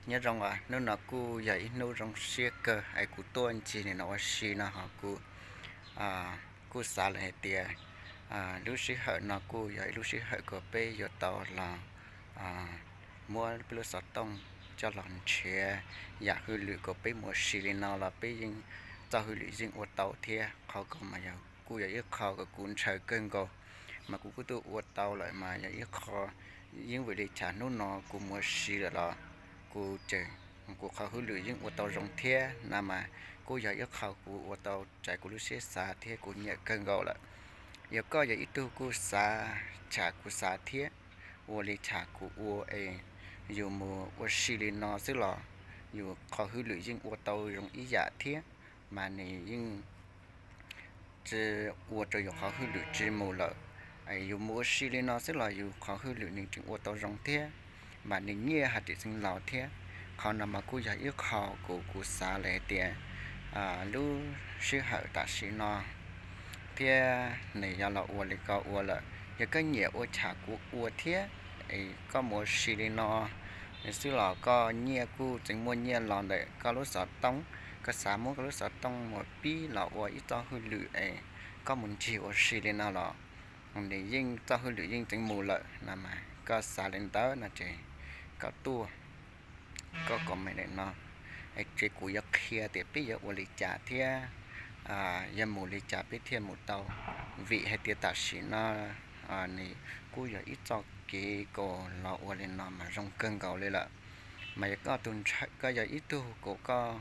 Nyob zoo, hnub no kuj yog ib hnub zoo siab kawg es kuv tuaj ncig li no ua si no ho kuv kuj xav lawm hais tias lub sij hawm no kuj yog ib lub sij hawm kom peb yuav tau los muab peb lub xov tooj coj los nrhiav yam hauj lwm kom peb mus ua si li no los peb yeej txoj hauj lwm yeej ua tau thiab. Qhov ko mas yog kuj yog ib qho kom kuv ntshaw kawg nkaus, mas kuv kuj tuaj ua tau lawm mas yog ib qho yeej vim li cas hnub no kuv mus ua si lawm los kuv ces kuv qhov hauj lwm yeej ua tau zoo thiab na mas kuj yog ib qho kuv ua tau raws kuv lub siab xav thiab kuv nyiam kawg nkaus lawm. Yog koj yog ib tug kuj xav tsham kuv xav thiab ua li tsham kuv ua es yus mus ua si li no xwb los yus qhov hauj lwm yeej ua tau zoo ib yam thiab, mas nws yeej tsis ua rau yus qhov hauj lwm tsis mus lawm. Yus mus ua si li no xwb los yus qhov hauj lwm nws tseem ua tau zoo thiab, mas nws nyiaj hais tias tseem laus thiab. Qhov no mas kuj yog ib qho kuv kuv xav lawm hais tias lub sij hawm tam sim no thiab nws yog los ua li ko ua lawm. Yog koj nyiam ua tsham kuv ua thiab, es koj mus ua si li no xwb los koj nyiaj kuj tseem muaj nyiaj los ntawm koj lub xov tooj. Koj xav muab koj lub xov tooj mus pib los ua ib txoj hauj lwm es koj mus ncig ua si li no los nws yeej txoj hauj lwm yeej tseem mus lawm no mas koj xav li ntawd no ces koj tuaj, koj comment li no es kuv yuav qhia tias peb yuav ua li cas thiab yuav mus li cas peb thiaj mus tau. Vim hais tias tam sim no nws kuj yog ib txoj kev kom los ua li no mas zoo kawg nkaus li lawm. Mas yog koj tus ntshaw, koj yog ib tug kom koj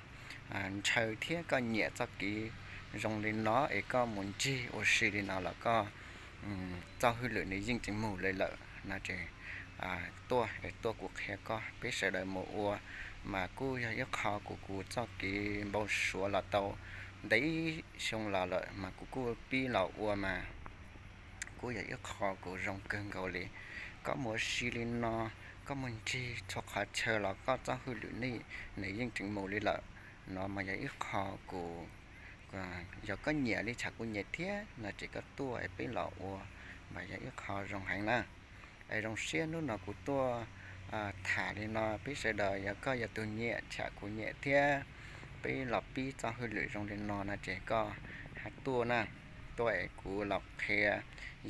ntshaw thiab koj nyiam txoj kev zoo li no es koj mus ncig ua si li no los koj txoj hauj lwm nws yeej tseem mus li lawm no ces tuaj es tuaj kuv qhia koj peb sawv daws mus ua. Mas kuj yog ib qho kuv kuv txoj kev npau suav los tau ntev xyoo los lawm mas kuv kuj pib los ua mas kuj yog ib qho kuv zoo kawg nkaus li. Koj mus ua si li no, koj mus ncig txhua qhov chaw los koj txoj hauj lwm nws yeej tseem mus li lawm. No mas yog ib qho kuv, yog koj nyiam li tsham kuv nyiam thiab no ces koj tuaj es peb los ua, mas yog ib qho zoo heev na. Es zoo siab hnub no kuv tuaj tham li no peb sawv daws, yog koj yog tus nyiam tsham kuv nyiam thiab peb los pib txoj hauj lwm zoo li no no ces koj tuaj na, tuaj es kuv los qhia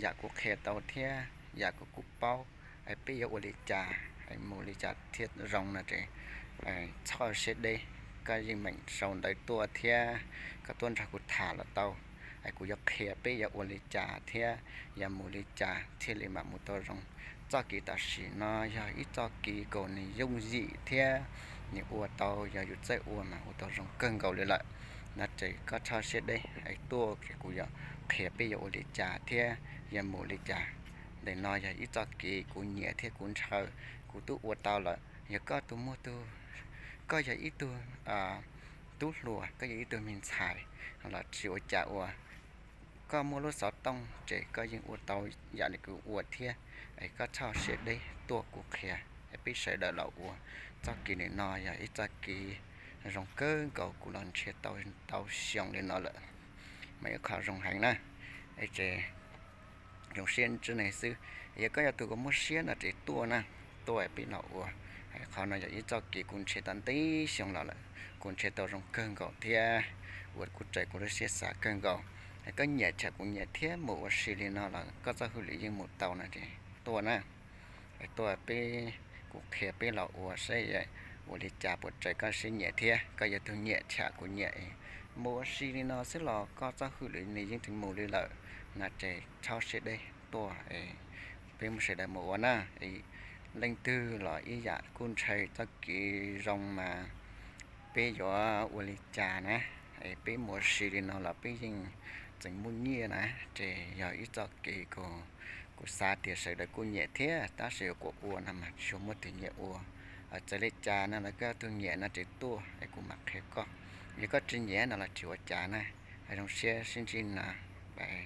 yam kuv qhia tau thiab yam kuv kuv paub, es peb yuav ua li cas es mus li cas thiaj zoo no ces txhob siab deb, koj yeej meem sau ntawv tuaj thiab koj tuaj nrog kuv tham los tau. Es kuv yuav qhia peb yuav ua li cas thiab yuav mus li cas thiaj li mam mus tau zoo. Txoj kev tam sim no yog ib txoj kev kom nws yooj yim thiab nws ua tau, yog yus txawj ua mas ua tau zoo kawg nkaus li lawm. No ces koj txhob siab deb es tuaj ces kuv yuav qhia peb yuav ua li cas thiab yuav mus li cas. Ntawm no yog ib txoj kev kuv nyiam thiab kuv ntshaw, kuv twb ua tau lawm. Yog koj tus muaj tus, koj yog ib tug tub hluas, koj yog ib tug me ntxhais los tsis ua cas ua, koj muaj lub xov tooj ces koj yeej ua tau yam li kuv ua thiab. Es koj txhob siab deb tuaj kuv qhia, es peb sawv daws los ua. Txoj kev nim no yog ib txoj kev zoo kawg nkaus kuv los nrhiav tau tau xyoo li no lawm, mas ib qho zoo heev na. Es ces zoo siab ntsib nej xwb. Yog koj yog tus kuv muaj siab no ces tuaj na, tuaj peb los ua. Qhov no yog ib txoj kev kuv nrhiav tau ntev xyoo los lawm, kuv nrhiav tau zoo kawg nkaus thiab uas kuj raws kuv lub siab xav kawg nkaus. Koj nyiam tsham kuv nyiam thiab mus ua si li no los koj txoj hauj lwm yeej mus tau no ces tuaj na. Tuaj peb, kuv qhia peb los ua saib ua li cas puas raws koj siab nyiam thiab koj yog tus nyiam tsham kuv nyiam. Mus ua si li no xwb los koj txoj hauj lwm nws yeej tseem mus li lawm, no ces txhob siab deb tuaj, peb muab sawv daws mus ua na. Leej twg los ib yam kuj ntshaw txoj kev zoo mas peb yuav ua li cas na, es peb mus ua si li no los peb yeej tseem muaj nyiaj na, ces yog ib txoj kev kuv xav tias sawv daws kuj nyiam thiab tab sis kuv ua no mas tsis muaj tus nyiam ua. Txawm li cas no los koj tus nyiam no ces tuaj es kuv mam qhia koj, yog koj tsis nyiam no los tsis ua cas na. Zoo siab sib ntsib na, bye.